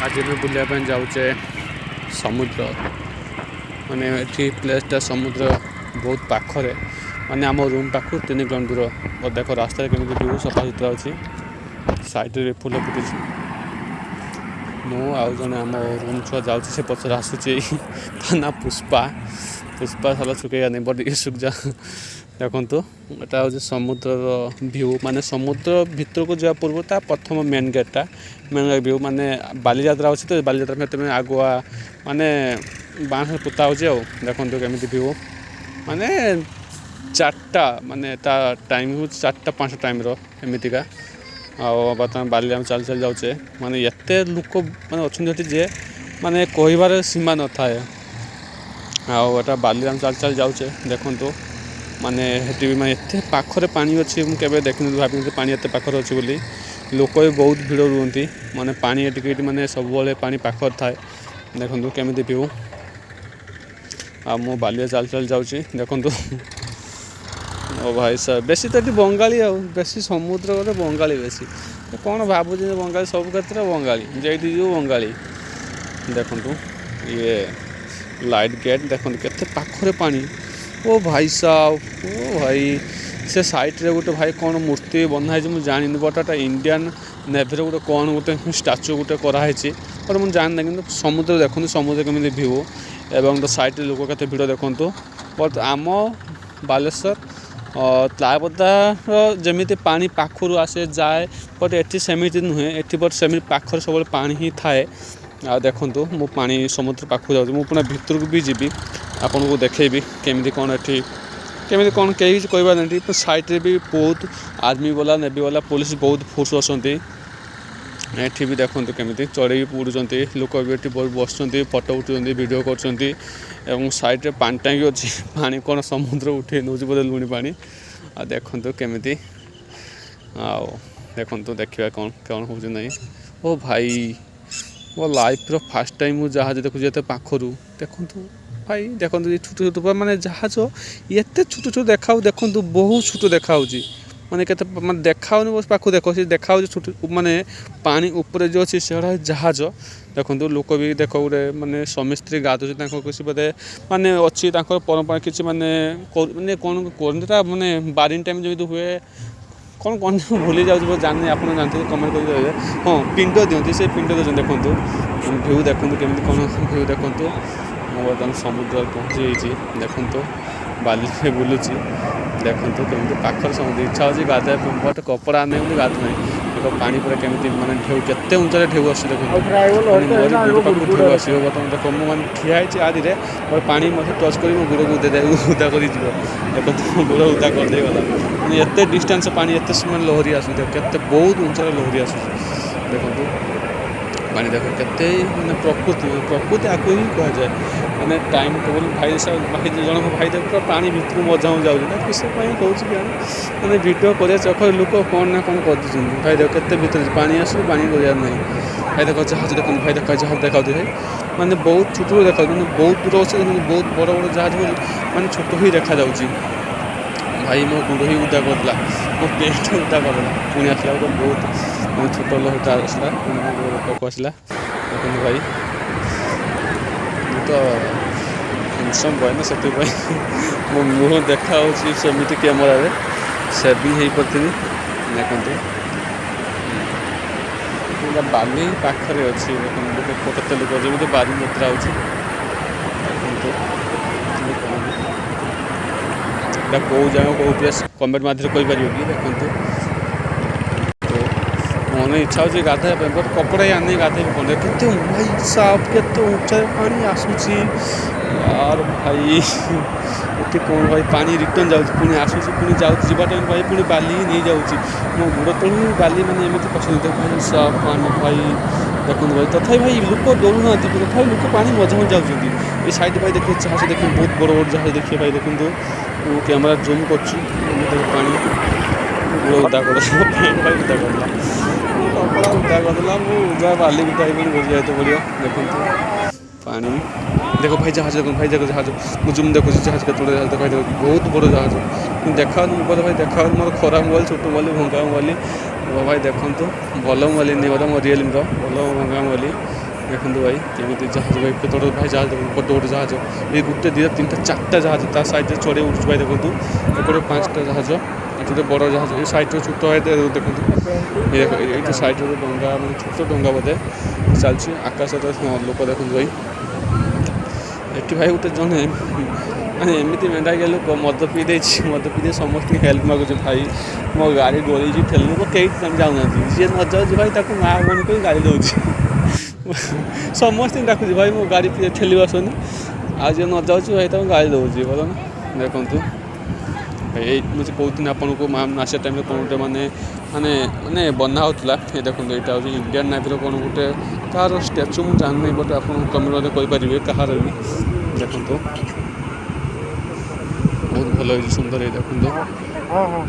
ଆଜି ଆମେ ବୁଲିବା ପାଇଁ ଯାଉଛେ ସମୁଦ୍ର। ମାନେ ଏଠି ପ୍ଲେସ୍ଟା ସମୁଦ୍ର ବହୁତ ପାଖରେ, ମାନେ ଆମ ରୁମ୍ ପାଖରୁ 3 କିଲୋମିଟର ଦୂର। ଦେଖ ରାସ୍ତାରେ କେମିତି ଭିଉ ସଫା ସୁତୁରା ଅଛି। ସାଇଡ଼୍ରେ ଫୁଲ ଫୁଟିଛି। ମୁଁ ଆଉ ଜଣେ ଆମ ରୁମ୍ ଛୁଆ ଯାଉଛି, ସେ ପଛରେ ଆସୁଛି। ତା ନାଁ ପୁଷ୍ପା। ପୁଷ୍ପା साला झुकेगा नहीं, ବଟ୍ ଇଏ झुक जा। ଦେଖନ୍ତୁ, ଏଟା ହେଉଛି ସମୁଦ୍ରର ଭିଉ। ମାନେ ସମୁଦ୍ର ଭିତରକୁ ଯିବା ପୂର୍ବରୁ ତା ପ୍ରଥମ ମେନ୍ ଗେଟ୍ଟା, ମେନ୍ ଗେଟ୍ ଭିଉ। ମାନେ ବାଲିଯାତ୍ରା ଅଛି ତ, ବାଲିଯାତ୍ରା ସେଥିପାଇଁ ଆଗୁଆ ମାନେ ବାଉଁଶ ପୋତା ହେଉଛି। ଆଉ ଦେଖନ୍ତୁ କେମିତି ଭିଉ। ମାନେ 4ଟା, ମାନେ ତା ଟାଇମ୍ ହେଉଛି 4ଟା 5ଟା ଟାଇମ୍ର ଏମିତିକା। ଆଉ ବର୍ତ୍ତମାନ ବାଲିରେ ଆମେ ଚାଲି ଚାଲି ଯାଉଛେ। ମାନେ ଏତେ ଲୋକ ମାନେ ଅଛନ୍ତି ଏଠି ଯେ ମାନେ କହିବାର ସୀମା ନଥାଏ। ଆଉ ଏଟା ବାଲିରେ ଆମେ ଚାଲି ଚାଲି ଯାଉଛେ। ଦେଖନ୍ତୁ, ମାନେ ସେଠି ବି ମାନେ ଏତେ ପାଖରେ ପାଣି ଅଛି, ମୁଁ କେବେ ଦେଖିନଥିଲି, ଭାବିନଥିଲି ପାଣି ଏତେ ପାଖରେ ଅଛି ବୋଲି। ଲୋକ ବି ବହୁତ ଭିଡ଼ ରୁହନ୍ତି। ମାନେ ପାଣି ଏଠିକି ଏଠି ମାନେ ସବୁବେଳେ ପାଣି ପାଖରେ ଥାଏ। ଦେଖନ୍ତୁ କେମିତି ଭିଉ। ଆଉ ମୁଁ ବାଲିରେ ଚାଲି ଚାଲି ଯାଉଛି। ଦେଖନ୍ତୁ। ଓ ଭାଇ ସାହେବ, ବେଶୀ ତ ଏଠି ବଙ୍ଗାଳୀ। ଆଉ ବେଶୀ ସମୁଦ୍ର ଗଲେ ବଙ୍ଗାଳୀ ବେଶୀ। କ'ଣ ଭାବୁଛି ଯେ ବଙ୍ଗାଳୀ, ସବୁ କ୍ଷେତ୍ରରେ ବଙ୍ଗାଳୀ, ଯେଉଁଠି ଯିବୁ ବଙ୍ଗାଳୀ। ଦେଖନ୍ତୁ, ଇଏ ଲାଇଟ୍ ଗେଟ୍। ଦେଖନ୍ତୁ କେତେ ପାଖରେ ପାଣି। ଓ ଭାଇ ସାହେବ, ଓ ଭାଇ, ସେ ସାଇଡ଼୍ରେ ଗୋଟେ ଭାଇ କ'ଣ ମୂର୍ତ୍ତି ବନା ହେଇଛି ମୁଁ ଜାଣିନି, ବଟ୍ ଏଟା ଇଣ୍ଡିଆନ୍ ନେଭିର ଗୋଟେ କ'ଣ ଗୋଟେ ଷ୍ଟାଚୁ ଗୋଟେ କରାହେଇଛି, ବଟ୍ ମୁଁ ଜାଣିନି। କିନ୍ତୁ ସମୁଦ୍ର ଦେଖନ୍ତୁ, ସମୁଦ୍ର କେମିତି ଭିଉ ଏବଂ ତା ସାଇଡ଼୍ରେ ଲୋକ କେତେ ଭିଡ଼ ଦେଖନ୍ତୁ। ବଟ୍ ଆମ ବାଲେଶ୍ୱର ତାଳବଦାର ଯେମିତି ପାଣି ପାଖରୁ ଆସେ ଯାଏ, ବଟ୍ ଏଠି ସେମିତି ନୁହେଁ ଏଠି। ବଟ୍ ସେମିତି ପାଖରେ ସବୁବେଳେ ପାଣି ହିଁ ଥାଏ। ଆଉ ଦେଖନ୍ତୁ, ମୁଁ ପାଣି ସମୁଦ୍ର ପାଖକୁ ଯାଉଛି। ମୁଁ ପୁରା ଭିତରକୁ ବି ଯିବି, ଆପଣଙ୍କୁ ଦେଖେଇବି କେମିତି କ'ଣ ଏଠି, କେମିତି କ'ଣ। କେହି କିଛି କହିବାର ନାହିଁ। ଏଠି ସାଇଡ଼୍ରେ ବି ବହୁତ ଆର୍ମି ବାଲା, ନେଭି ବାଲା, ପୋଲିସ ବହୁତ ଫୋର୍ସ ଅଛନ୍ତି। ଏଠି ବି ଦେଖନ୍ତୁ କେମିତି ଚଢ଼େଇ ଉଡ଼ୁଛନ୍ତି। ଲୋକ ବି ଏଠି ବହୁତ ବସୁଛନ୍ତି, ଫଟୋ ଉଠୁଛନ୍ତି, ଭିଡ଼ିଓ କରୁଛନ୍ତି ଏବଂ ସାଇଡ଼୍ରେ ପାଣି ଟାଙ୍କି ଅଛି। ପାଣି କ'ଣ ସମୁଦ୍ର ଉଠେଇ ନେଉଛି ବୋଧେ, ଲୁଣି ପାଣି। ଆଉ ଦେଖନ୍ତୁ କେମିତି। ଆଉ ଦେଖନ୍ତୁ, ଦେଖିବା କ'ଣ କ'ଣ ହେଉଛି ନାହିଁ। ଓ ଭାଇ, ମୋ ଲାଇଫ୍ର ଫାର୍ଷ୍ଟ ଟାଇମ୍ ମୁଁ ଜାହାଜ ଦେଖୁଛି ଏତେ ପାଖରୁ। ଦେଖନ୍ତୁ ଭାଇ, ଦେଖନ୍ତୁ, ଏ ଛୋଟ ଛୋଟ ମାନେ ଜାହାଜ ଏତେ ଛୋଟ ଛୋଟ ଦେଖାଉ। ଦେଖନ୍ତୁ, ବହୁତ ଛୋଟ ଦେଖାହେଉଛି। ମାନେ କେତେ ମାନେ ଦେଖାହେଉନି ମୋ ପାଖକୁ। ଦେଖ, ସେ ଦେଖାହେଉଛି ଛୋଟ। ମାନେ ପାଣି ଉପରେ ଯେଉଁ ଅଛି ସେଗୁଡ଼ା ଜାହାଜ। ଦେଖନ୍ତୁ, ଲୋକ ବି ଦେଖ, ଗୋଟେ ମାନେ ସ୍ୱାମୀ ସ୍ତ୍ରୀ ଗାଧୁଛନ୍ତି। ତାଙ୍କ କିଛି ବୋଧେ ମାନେ ଅଛି ତାଙ୍କର ପରମ୍ପରା କିଛି, ମାନେ ମାନେ କ'ଣ କରନ୍ତି ତା ମାନେ ବାରିଂ ଟାଇମ୍ ଯେମିତି ହୁଏ, କ'ଣ କ'ଣ ଭୁଲି ଯାଉଛି ବହୁତ, ଜାଣିନି। ଆପଣ ଜାଣିଥିବେ, କମେଣ୍ଟ କରି କହିବେ। ହଁ, ପିଣ୍ଡ ଦିଅନ୍ତି, ସେ ପିଣ୍ଡ ଦେଉଛନ୍ତି। ଦେଖନ୍ତୁ ଭିଉ, ଦେଖନ୍ତୁ କେମିତି କ'ଣ ଭିଉ। ଦେଖନ୍ତୁ, ମୁଁ ବର୍ତ୍ତମାନ ସମୁଦ୍ରରେ ପହଞ୍ଚି ଯାଇଛି। ଦେଖନ୍ତୁ, ବାଲିରେ ବୁଲୁଛି। ଦେଖନ୍ତୁ କେମିତି ପାଖରେ ସମୁଦ୍ର। ଇଚ୍ଛା ହେଉଛି ଗାଧୋଇବା ପାଇଁ, ବଟ୍ କପଡ଼ା ଆଣିନି ବୋଲି ଗାଧୁ ନାହିଁ। ଦେଖ, ପାଣି ପୁରା କେମିତି ମାନେ ଢେଉ, କେତେ ଉଞ୍ଚାରେ ଢେଉ ଆସୁଛି ଦେଖନ୍ତୁ। ମାନେ ମୋରି ଗୋଡ଼ ପାଖକୁ ଢେଉ ଆସିବ ବର୍ତ୍ତମାନ। ଦେଖ, ମୁଁ ମାନେ ଠିଆ ହେଇଛି ଆଡ଼ିରେ, ମୋର ପାଣି ମୋତେ ଟଚ୍ କରି ମୋ ଗୋଡ଼କୁ ଉଦା କରିଯିବ। ଦେଖନ୍ତୁ, ମୋ ଗୋଡ଼ ଉଦା କରିଦେଇଗଲା। ମାନେ ଏତେ ଡିଷ୍ଟାନ୍ସ ପାଣି, ଏତେ ମାନେ ଲହରୀ ଆସୁଛି। ଦେଖ, କେତେ ବହୁତ ଉଞ୍ଚାରେ ଲହରୀ ଆସୁଛି। ଦେଖନ୍ତୁ ପାଣି, ଦେଖ କେତେ ମାନେ ପ୍ରକୃତି, ପ୍ରକୃତି ଆକୁ ହିଁ କୁହାଯାଏ। ମାନେ ଟାଇମ୍ ଟେବୁଲ୍ ଭାଇ ଭାଇ ଜଣଙ୍କ ଭାଇ ଦେଖ, ପୁରା ପାଣି ଭିତରୁ ମଜା ଯାଉଛି ନା କିସ ପାଇଁ କହୁଛି କି? ମାନେ ଭିଡ଼ିଓ କରିବା ଚକରରେ ଲୋକ କ'ଣ ନା କ'ଣ କରିଦେଉଛନ୍ତି। ଭାଇ ଦେଖ, କେତେ ଭିତରେ ପାଣି ଆସୁଛି, ପାଣି କରିବାର ନାହିଁ। ଭାଇ ଦେଖ, ଜାହାଜ ଦେଖନ୍ତୁ। ଭାଇ ଦେଖ, ଜାହାଜ ଦେଖାଉଛି ଭାଇ। ମାନେ ବହୁତ ଛୋଟ ଦେଖାଉଛି, ମାନେ ବହୁତ ଦୂର ଅଛି। ଦେଖନ୍ତୁ, ବହୁତ ବଡ଼ ବଡ଼ ଜାହାଜ ବୋଲି ମାନେ ଛୋଟ ହିଁ ଦେଖାଯାଉଛି। ଭାଇ, ମୋ ଗୋଡ଼ ହିଁ ଉଦା କରିଦେଲା, ମୋ ପେଣ୍ଟ ଉଦା କରିଦେଲା। ପୁଣି ଆସିଲା ଗୋଟେ ବହୁତ ମାନେ ଛୋଟ ଲହରୀଟା ଆସିଲା, ପୁଣି ମୋ ଗୋଡ଼ ପାଖକୁ ଆସିଲା। ଦେଖନ୍ତୁ ଭାଇ, ମୁଁ ତ ହ୍ୟାଣ୍ଡସମ୍ ବୟ ନା, ସେଥିପାଇଁ ମୋ ମୁହଁ ଦେଖାହେଉଛି ସେମିତି। କ୍ୟାମେରାରେ ସେଭିଂ ହେଇପାରିଥିନି। ଦେଖନ୍ତୁ, ଏଇଟା ବାଲି ପାଖରେ ଅଛି। ଦେଖନ୍ତୁ କେତେ ଲୋକ, ଯେମିତି ବାଲିଯାତ୍ରା ହେଉଛି। ଦେଖନ୍ତୁ, ଏଇଟା କେଉଁ ଜାଗା, କେଉଁ ପ୍ଲେସ୍, କମେଣ୍ଟ ମାଧ୍ୟମରେ କହିପାରିବେ କି? ଦେଖନ୍ତୁ, ମନ ଇଚ୍ଛା ହେଉଛି ଗାଧୋଇବା ପାଇଁ, ବଟ୍ କପଡ଼ା ହିଁ ଆଣିନି, ଗାଧୋଇବି କ'ଣ? କେତେ ଭାଇ ସାହେବ, କେତେ ଉଞ୍ଚାରେ ପାଣି ଆସୁଛି। ୟାର ଭାଇ, ଏଠି କ'ଣ ଭାଇ, ପାଣି ରିଟର୍ନ ଯାଉଛି, ପୁଣି ଆସୁଛି, ପୁଣି ଯାଉଛି। ଯିବା ଟାଇମ୍ ଭାଇ ପୁଣି ବାଲି ହିଁ ନେଇଯାଉଛି। ମୋ ଗୋଡ଼ ତଳୁ ହିଁ ବାଲି ମାନେ ଏମିତି ପଶୁଛନ୍ତି। ଭାଇ ସାହେବ, ପାଣି ଭାଇ ଦେଖନ୍ତୁ ଭାଇ। ତଥାପି ଭାଇ ଲୋକ ଡରୁନାହାନ୍ତି। ତଥାପି ଲୋକ ପାଣି ମଝା ମଝି ଯାଉଛନ୍ତି। ଏ ସାଇଡ଼୍ ଭାଇ ଦେଖିବେ, ଜାହାଜ ଦେଖନ୍ତୁ, ବହୁତ ବଡ଼ ବଡ଼ ଜାହାଜ ଦେଖିବେ ଭାଇ। ଦେଖନ୍ତୁ, ମୁଁ କ୍ୟାମେରା ଜୁମ୍ କରୁଛି। ପାଣି ଗୋଡ଼ ଉଦା କରିଦେଲା, ପ୍ୟାଣ୍ଟ ଭାଇ ଉଦା କରିଦେଲା, କପଡ଼ା ଉଦା କରିଦେଲା। ମୁଁ ଉଦା ବାଲି ଉଦା ହେଇକି ବସି ଯାଇତେ ପଡ଼ିବ। ଦେଖନ୍ତୁ ପାଣି ଦେଖ ଭାଇ, ଜାହାଜ ଦେଖନ୍ତୁ ଭାଇ, ଦେଖ ଜାହାଜ। ମୁଁ ଜୁମ୍ ଦେଖୁଛି ଜାହାଜ, କେତେ ବଡ଼ ଜାହାଜ ଦେଖ ଭାଇ, ଦେଖ, ବହୁତ ବଡ଼ ଜାହାଜ। ଦେଖାଉନି ମୋବାଇଲ ଭାଇ, ଦେଖାଉନି। ମୋର ଖରାପ ମୋବାଇଲ, ଛୋଟ ମୋବାଇଲ, ଭଙ୍ଗା ମୋବାଇଲ ଭାଇ। ଦେଖନ୍ତୁ, ଭଲ ମୋବାଇଲ ନେଇ ମୋ ରିଏଲମିର ଭଲ ଭଙ୍ଗା ମୋବାଇଲ। ଦେଖନ୍ତୁ ଭାଇ, କେମିତି ଜାହାଜ ଭାଇ, କେତେ ବଡ଼ ଭାଇ ଜାହାଜ ଦେଖନ୍ତୁ, ବଡ଼ ବଡ଼ ଜାହାଜ। ଏଇ ଗୋଟେ, ଦୁଇଟା, ତିନିଟା, ଚାରିଟା ଜାହାଜ। ତା ସାଇଡ଼ରେ ଚଢ଼େଇ ଉଠୁଛି ଭାଇ। ଦେଖନ୍ତୁ, ଏପଟେ ପାଞ୍ଚଟା ଜାହାଜ, ଏଠି ଗୋଟେ ବଡ଼ ଜାହାଜ। ଏ ସାଇଡ଼ରେ ଛୋଟ ଭାଇ, ଦେଖନ୍ତୁ, ଏ ଦେଖ, ଏଇଠି ସାଇଡ଼ରେ ଗୋଟେ ଡଙ୍ଗା, ମାନେ ଛୋଟ ଡଙ୍ଗା ବୋଧେ ଚାଲିଛି ଆକାଶରେ। ଲୋକ ଦେଖନ୍ତୁ ଭାଇ। ଏଠି ଭାଇ ଗୋଟେ ଜଣେ ମାନେ ଏମିତି ମେଣ୍ଢାକିଆ ଲୋକ, ମଦ ପିଇ ଦେଇଛି। ମଦ ପିଇ ଦେଇ ସମସ୍ତଙ୍କୁ ହେଲ୍ପ ମାଗୁଛି, ଭାଇ, ମୋ ଗାଡ଼ି ଗଳିଛି, ଠେଲି। ଲୋକ କେହି ଯାଉନାହାନ୍ତି। ଯିଏ ନ ଯାଉଛି ଭାଇ, ତାକୁ ମା ଭଉଣୀ କହି ଗାଳି ଦେଉଛି। ସମସ୍ତଙ୍କୁ ଡାକୁଛି, ଭାଇ, ମୋ ଗାଡ଼ି ଠେଲିବ ଆସନି। ଆଉ ଯିଏ ନ ଯାଉଛି ଭାଇ, ତାକୁ ଗାଳି ଦେଉଛି। ଭଲ ନା? ଦେଖନ୍ତୁ, ଏଇ ମୁଁ ଯେ କହୁଥିଲି ଆପଣଙ୍କୁ, ଆସିବା ଟାଇମ୍ରେ କ'ଣ ଗୋଟେ ମାନେ ମାନେ ମାନେ ବନା ହେଉଥିଲା। ଏ ଦେଖନ୍ତୁ, ଏଇଟା ହେଉଛି ଇଣ୍ଡିଆନ୍ ନେଭିର କ'ଣ ଗୋଟେ କାହାର ଷ୍ଟାଚୁ, ମୁଁ ଜାଣିନି, ବଟ୍ ଆପଣ କମେଣ୍ଟ ମଧ୍ୟ କରିପାରିବେ କାହାର ବି। ଦେଖନ୍ତୁ, ବହୁତ ଭଲ ହେଇଛି, ସୁନ୍ଦର ହେଇ। ଦେଖନ୍ତୁ, ହଁ ହଁ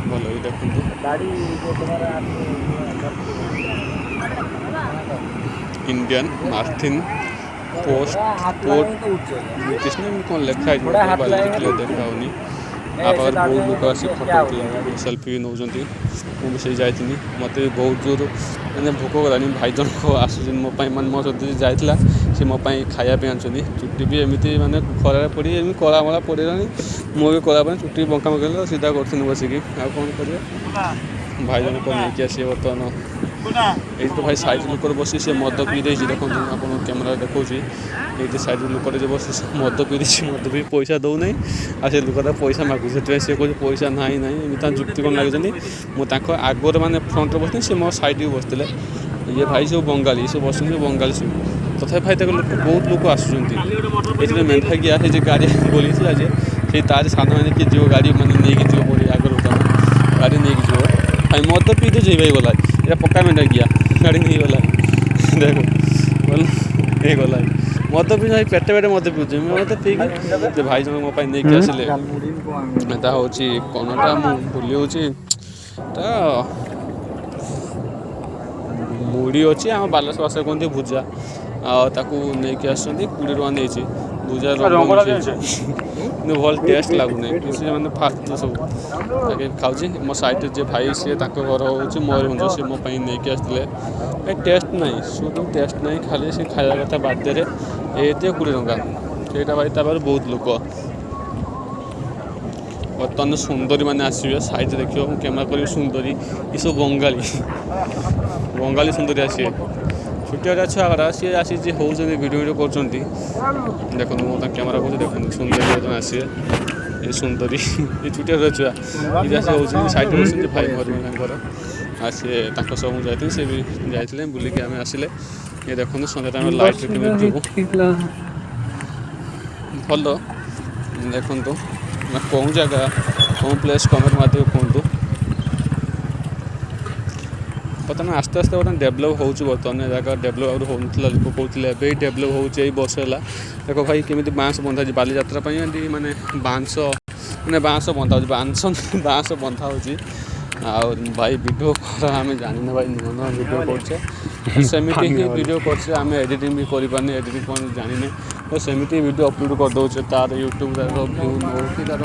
ଭଲ ହେଇ, ଦେଖନ୍ତୁ। गाड़ी जो तुम्हारा ଇଣ୍ଡିଆନ୍ ମାରିଟାଇମ୍ ପୋଷ୍ଟ हाथ ପୋର୍ଟ लगाएंगे तो उठ जाएगा। ବ୍ରିଟିଶ ନା ଏମିତି କ'ଣ ଲେଖା ହେଇଛି ମୋବାଇଲରେ, କ୍ଲିୟର ଦେଖା ହେଉନି। ଆ ପାଖରେ ବହୁତ ଲୋକ ଆସି ଫଟୋ ଉଠଉଛନ୍ତି, ସେଲ୍ଫି ବି ନେଉଛନ୍ତି। ମୁଁ ବି ସେଇ ଯାଇଥିଲି। ମୋତେ ବି ବହୁତ ଜୋର ମାନେ ଭୋକ କଲାଣି। ଭାଇ ଜଣକ ଆସୁଛନ୍ତି ମୋ ପାଇଁ, ମାନେ ମୋ ସହିତ ଯିଏ ଯାଇଥିଲା, ସେ ମୋ ପାଇଁ ଖାଇବା ପାଇଁ ଆଣିଛନ୍ତି। ଚୁଟି ବି ଏମିତି ମାନେ ଖରାରେ ପଡ଼ି ଏମିତି କଳା ମଳା ପଡ଼ିଗଲାଣି। ମୁଁ ବି କଳା ପାଇଁ ଚୁଟି ବଙ୍କା ବଙ୍କା ହେଲା, ସିଧା କରୁଥିଲି ବସିକି। ଆଉ କ'ଣ କରିବା? ଭାଇ ଜଣକ ନେଇକି ଆସିବେ ବର୍ତ୍ତମାନ। ଏଇଠି ତ ଭାଇ ସାଇଡ଼ ଲୋକରେ ବସି ସେ ମଦ ପିଇ ଦେଇଛି। ଦେଖନ୍ତୁ, ଆପଣ କ୍ୟାମେରାରେ ଦେଖାଉଛି। ଏଇଠି ସାଇଡ଼ ଲୋକଟେ ଯେ ବସି, ସେ ମଦ ପିଇ ଦେଇଛି। ମଦ ପିଇ ପଇସା ଦେଉନାହିଁ, ଆଉ ସେ ଲୋକଟା ପଇସା ମାଗୁଛି। ସେଥିପାଇଁ ସେ କହୁଛି ପଇସା ନାହିଁ ନାହିଁ, ଏମିତି ତାଙ୍କ ଯୁକ୍ତି କ'ଣ ଲାଗିଛନ୍ତି। ମୁଁ ତାଙ୍କ ଆଗରେ ମାନେ ଫ୍ରଣ୍ଟରେ ବସିଥିଲି, ସେ ମୋ ସାଇଡ଼ରେ ବସିଥିଲେ। ଇଏ ଭାଇ ସବୁ ବଙ୍ଗାଳୀ, ସବୁ ବସିଛନ୍ତି ସବୁ ବଙ୍ଗାଳୀ ସବୁ। ତଥାପି ଭାଇ ତାଙ୍କ ଲୋକ, ବହୁତ ଲୋକ ଆସୁଛନ୍ତି। ଏଥିରେ ମେଣ୍ଢା ଗିଆ ସେ ଯେ ଗାଡ଼ି ବୋଲିଥିଲା ଯେ ସେଇ ତାରି ସାନ ମାନେ କିଏ ଯିବ, ଗାଡ଼ି ମାନେ ନେଇକି ଯିବ ବୋଲି, ଆଗରୁ ତମେ ଗାଡ଼ି ନେଇକି ଯିବ। ଭାଇ ମଦ ପିଇ ଦେଇଛି ଭାଇ, ଗଲା। ଏଇଟା ପକ୍କା ମେଣ୍ଢା ଗିଆ, ଗାଡ଼ି ନେଇଗଲା। ଦେଖ, ହେଇଗଲା। ମଦ ପିଇ ଭାଇ ପେଟେ ପେଟେ ମଦ ପିଉଛି। ମଦ ପିଇକି ସେ ଭାଇ ଜଣେ ମୋ ପାଇଁ ନେଇକି ଆସିଲେ। ଏଟା ହେଉଛି କ'ଣଟା, ମୁଁ ଭୁଲି ହେଉଛି। ଏଟା ମୁଢ଼ି ଅଛି, ଆମ ବାଲେଶ୍ୱର ଭାଷାରେ କୁହନ୍ତି ଭୁଜା। ଆଉ ତାକୁ ନେଇକି ଆସିଛନ୍ତି। 20 ଟଙ୍କା ନେଇଛି। ଭୁଜା ରଙ୍ଗ ମିଶେଇଛି, କିନ୍ତୁ ଭଲ ଟେଷ୍ଟ ଲାଗୁନାହିଁ କିଛି, ମାନେ ଫାଲତୁ ସବୁ। ତାକେ ଖାଉଛି। ମୋ ସାଇଡ଼ରେ ଯିଏ ଭାଇ, ସିଏ ତାଙ୍କ ଘର ହେଉଛି ମୟୂରଭଞ୍ଜ। ସେ ମୋ ପାଇଁ ନେଇକି ଆସିଥିଲେ। ଏ ଟେଷ୍ଟ ନାହିଁ, ସୁଦୁ ଟେଷ୍ଟ ନାହିଁ। ଖାଲି ସେ ଖାଇବା କଥା ବାଧ୍ୟରେ। ଏତେ 20 ଟଙ୍କା ସେଇଟା ଭାଇ। ତା ପାଖରେ ବହୁତ ଲୋକ। ବର୍ତ୍ତମାନ ସୁନ୍ଦରୀ ମାନେ ଆସିବେ, ସାଇଡ଼ରେ ଦେଖିବ, ମୁଁ କ୍ୟାମେରା କରିବି। ସୁନ୍ଦରୀ ଏସବୁ ବଙ୍ଗାଳୀ, ବଙ୍ଗାଳୀ ସୁନ୍ଦରୀ ଆସିବେ। ଛୋଟିଆ ଛୁଆ ଗୁଡ଼ା ସିଏ ଆସି ଯିଏ ହେଉଛନ୍ତି, ଭିଡ଼ିଓ ଭିଡ଼ିଓ କରୁଛନ୍ତି। ଦେଖନ୍ତୁ, ମୁଁ ତାଙ୍କ କ୍ୟାମେରା କରୁଛି। ଦେଖନ୍ତୁ, ସୁନ୍ଦରୀ ବର୍ତ୍ତମାନ ଆସିବେ। ଏ ସୁନ୍ଦରୀ, ଏ ଛୋଟିଆ ଛୁଆ ଇଏ ଆସି ହେଉଛନ୍ତି, ସାଇଡ଼ରେ ବସିଛନ୍ତି। ଭାଇ ମୟୂରଭଞ୍ଜ ତାଙ୍କର, ଆଉ ସିଏ ତାଙ୍କ ସହ ମୁଁ ଯାଇଥିଲି, ସେ ବି ଯାଇଥିଲେ। ବୁଲିକି ଆମେ ଆସିଲେ। ଇଏ ଦେଖନ୍ତୁ, ସନ୍ଧ୍ୟା ଟାଇମ୍ରେ ଲାଇଟ୍ରେ କେମିତି ଯିବୁ। ଭଲ। ଦେଖନ୍ତୁ ନା, କେଉଁ ଜାଗା, କେଉଁ ପ୍ଲେସ୍, କମେଣ୍ଟ ମାଧ୍ୟମରେ କୁହନ୍ତୁ। ବର୍ତ୍ତମାନ ଆସ୍ତେ ଆସ୍ତେ ବର୍ତ୍ତମାନ ଡେଭଲପ୍ ହେଉଛି। ବର୍ତ୍ତମାନ ଏ ଜାଗା ଡେଭଲପ୍ ଆଗରୁ ହେଉନଥିଲା, ଲୋକ କହୁଥିଲେ। ଏବେ ଡେଭଲପ୍ ହେଉଛି, ଏଇ ବର୍ଷ ହେଲା। ଦେଖ ଭାଇ, କେମିତି ବାଉଁଶ ବନ୍ଧା ହେଇଛି ବାଲିଯାତ୍ରା ପାଇଁ। ଏମିତି ମାନେ ବାଉଁଶ, ମାନେ ବାଉଁଶ ବନ୍ଧା ହେଉଛି, ବାଉଁଶ ବାଉଁଶ ବନ୍ଧା ହେଉଛି। ଆଉ ଭାଇ ଭିଡ଼ିଓ କର ଆମେ ଜାଣିନୁ ଭାଇ, ନୂଆ ନୂଆ ଭିଡ଼ିଓ କରୁଛେ। ସେମିତି ହିଁ ଭିଡ଼ିଓ କରୁଛେ ଆମେ, ଏଡ଼ିଟିଂ ବି କରିପାରୁନି, ଏଡ଼ିଟିଂ କ'ଣ ଜାଣିନେ। ତ ସେମିତି ଭିଡ଼ିଓ ଅପଲୋଡ଼ କରିଦେଉଛେ। ତାର ୟୁଟ୍ୟୁବ୍ ତାର ଭ୍ୟୁ ନେଉ କି ତାର